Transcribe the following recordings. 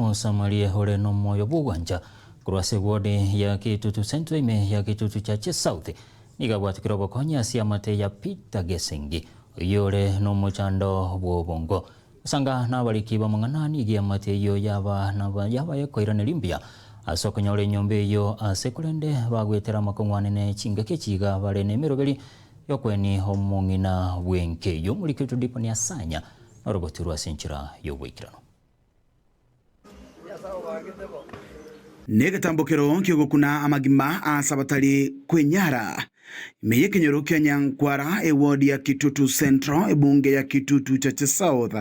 Omosamaria ore nomoyo bw'ogwancha korwa ase ewodi ya Kitutu Central ime ya Kitutu Church South nigo abwatukire obokonyi ase amate ya Peter Gesengi oyio ore nomochando bw'obongo. Gosanga nabariki b'amang'ana nigo eamate eyio yaba yaba ekoiraneria mbuya ase okonyora enyomba eyio ase korende bagwetera amakong'u anene chingaki echi iga bare nemeroberi y'okweni omong'ina bw'enka eyio. Omoriki oito Diponi Asanya norogotirwe ase enchera y'oboikeranu. Negetambokero ki'ogokuna amagima ase abatari kwenyara. Ime y'ekenyoro kia Nyankwara, eward ya Kitutu Central, ebunge ya Kitutu Chache South,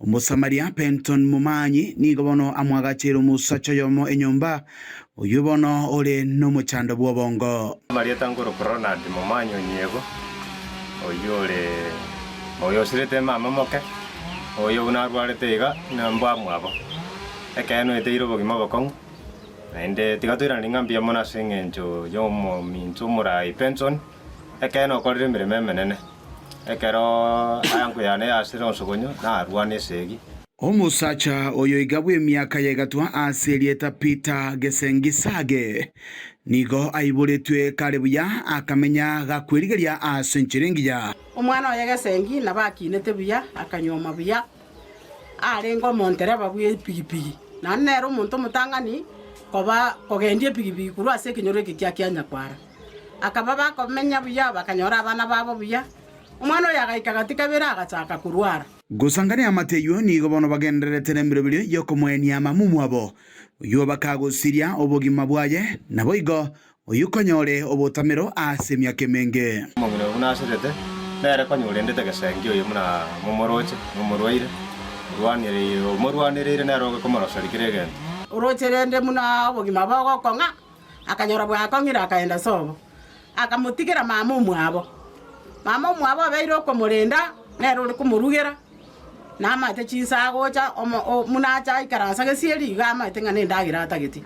Omosamaria Penton Momanyi nigo bono amwagacheire omosacha oyomo enyomba, oyio bono ore nomochando bw'obongo. Amarieta nkorokwa Ronald Momanyi Onyiego, oyio ore oyo osirete mama moke, oyo buna arwarete iga na mbwamwabo. Ekeene oeteire obogima obokong'u, naende tiga toiranerie ng'a mbuya mono ase eng'encho y'omominto omorai Benson, ekeene okorire emeremo emenene, ekero eango yane yasire onsogonyo narwane esegi. Omosacha oyo iga bw'emiaka ya egatwa ase erieta Peter Gesengisage nigo aiboretwe kare buya akamenya gakwerigeria ase enchera engiya. Omwana oye Gesengi nabo akinete buya, akanyuoma buya. Arenge omontereba bw'epigipigi, naende nere omonto omotang'ani koba kogendia epigipigi korwa ase ekenyoro eke kia Kianyakwara. Akaba bakomenya buya, bakanyora abana babo buya. Omwana oyo agaika gati kabere agachaka korwara. Gosangania amate ayio nigo bono bagendererete nemeroberio y'okomoenia amamumu abo, oyio bakagosiria obogima bwaye, naboigo Oyio konyore obotamero ase emiaka emenge. Omong'ina oyo buna asirete, nere konya orendete egesengi oyo buna momoroche, nomorwaire, orwanereire, omorwanereire nere oge komoroseria kera egento. Oroche rende buna obogima bogokong'a, akanyora bwakong'ire akaenda sobo, akamotigera mama omwabo. Mama omwabo obeire okomorenda, nere ore komorugera, namaete chinsa agocha omo o buna acha aikaransa gesieri iga amaete ng'a nendagera atagete.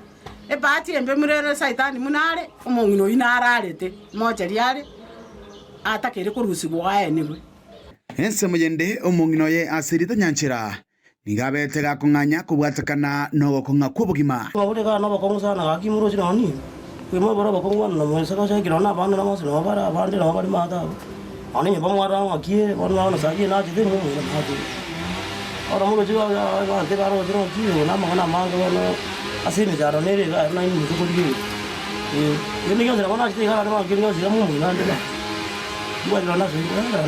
Ebahati embe murere Saitani buna are, omong'ina oyio nararete, mocheri are, atakeire korusigwa aenigwe. Ensemo yende omong'ina oye ase erieta Nyanchera nigo abete gakong'anya kobwatekana nogokong'a kw'obogima. Ore iga nobokong'u sana gaki moroche nonya nigo, obogima bore obokong'u bono na mwensi gocha nonya na abana bonsi nabo bare abande nabo bare maate abwo. Nonya enyomba mwarora ng'aki ere, bono bono saa eye nachete nigo omoino nachete. Bono moroche abanto ebaroche ng'aki eye na amang'ana amange bono ase emechando nere iga ere naende inche korigereria. Eh, kende gionsi nabo nachete iga naende bono kende gionsi iga momoino ande na, mbwati nonya nase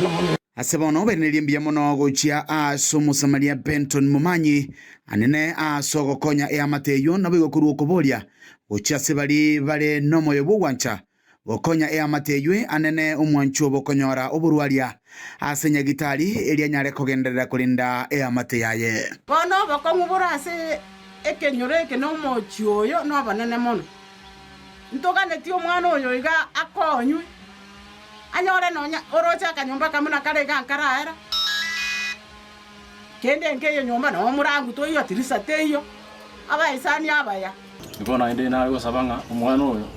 bono. Ase bono bainerie mbuya mono gochia ase Omosamaria Benton Momanyi, anene ase ogokonya eamate eyio naboigo korwa okoboria gochia ase baria bare nomoyo bw'ogwancha Gokonya eamate eyio anene omwancho bw'okonyora oborwaria ase nyagitari erio anyare kogenderera korenda eamate yaye. Bono obokong'u bore ase ekenyoro eke na omochie oyo nobonene mono. Ntoganetie omwana oyo iga akonywe, anyore nonya oroche akanyomba kamuna kare iga nkaraera. Kende nkeiyo nyomba na omorangu toiyo tirisa teiyo, abaisani abaya. Nigo naende nare gosaba ng'a omwana oyo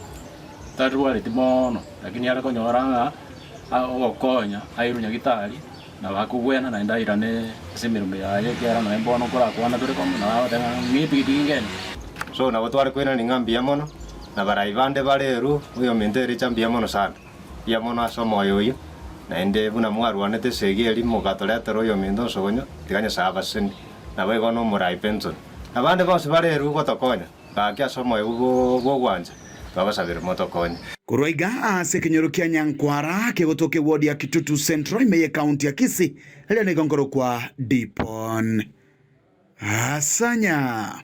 tarwareti moono, lakini are konyora ng'a ogokonya airwe nyagitari, nabo akogwena naende airane ase emeremo yaye ekiagera nonye bono nkorakwana tore komo nabo agoteba ng'a ng'a epigipigi ngende. So nabo tware koirania ng'a mbuya mono, na barai bande bare eru, oyominto Ericha mbuya mono sana. Mbuya mono ase omoyo oyio, naende buna mwarwanete esegi eria mogatoretera oyominto onsogonywa, tiga Nyasae abasesenie. Naboigo nomorai Benson, na bande bonsi bare eru gotokonya, gaki ase omoyo bw'ogwancha, twabasabire motokonye. Korwa iga ase ekenyoro kia Nyankwara kegotoka eward ya Kitutu Central ime y'ecounty ya Kisii, eria nigo nkorokwa Dipon Asanya.